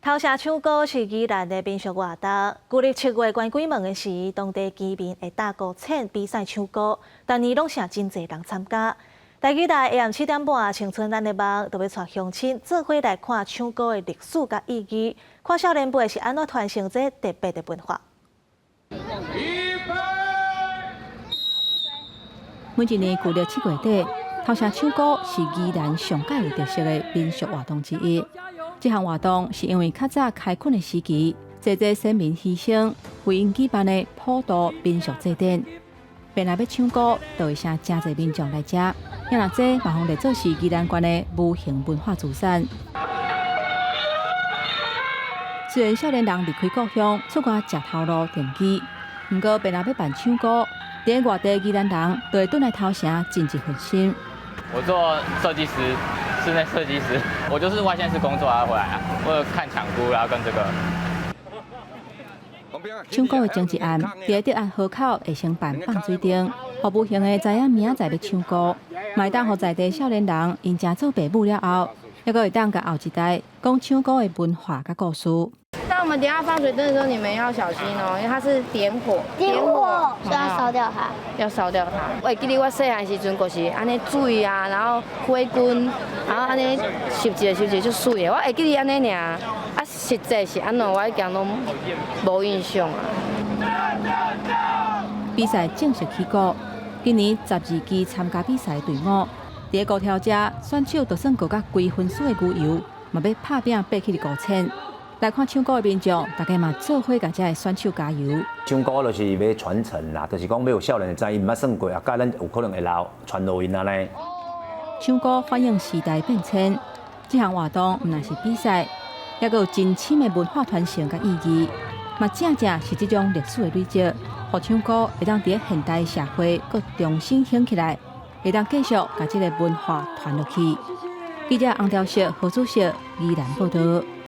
頭城搶孤是宜蘭的民俗活動。舊曆7月懸鬼門的時，當地居民會搭孤鉎比賽搶孤，逐年攏是真濟人參加。大期待下暗7點半，青春咱的夢，就欲帶鄉親做伙來看搶孤的歷史佮意義，看少年輩是按怎傳承這特別的文化。預備。每一年舊曆7月底，頭城搶孤是宜蘭上蓋有特色的民俗活動之一。這項活動是因為較早開墾的時期，濟濟先民犧牲，為𪜶舉辦的普渡民俗祭典。便來欲搶孤，就會請誠濟民眾來遮。也若這嘛予列做是宜蘭縣的無形文化資產。雖然少年人離開故鄉，出外食頭路定居，毋過便來欲辦搶孤，佇外地宜蘭人就會轉來頭城盡一份心。我做設計師，室內設計師，我就是外縣市工作啊回來啊，為了看搶孤，然後跟這個。搶孤的前一暗，佇德安河口會先辦放水燈，予無閒的知影明仔載欲搶孤，嘛會當予在地少年人𪜶成做爸母了後，猶閣會當共後一代講搶孤的文化佮故事。那我們等下放水燈的時候，你們要小心哦，因為它是點火，點火，所以要燒掉它，要燒掉它。我會記得我細漢時陣，就是按呢水啊，然後火棍，然後按呢翕一个翕一个就媠的。我會記得按呢爾，啊，實際是按怎，我已經攏無印象啊。比賽正式起鼓，今年12支參加比賽的隊伍，佇孤挑遮選手就算過甲規身軀的牛油，嘛欲拍拚爬起孤鉎。來看搶孤的民眾，大家嘛做伙共遮的選手加油。搶孤就是欲傳承啦，就是講欲予少年的知𪜶毋捌耍過，啊，佮咱有可能會留傳予𪜶按呢。搶孤反映時代變遷，這項活動毋但是比賽，猶閣有真深的文化傳承佮意義，嘛正正是這種歷史的累積，予搶孤會當佇現代社會閣重新興起來，會當繼續共這个文化傳落去。記者洪兆碩、何祖碩宜蘭報導。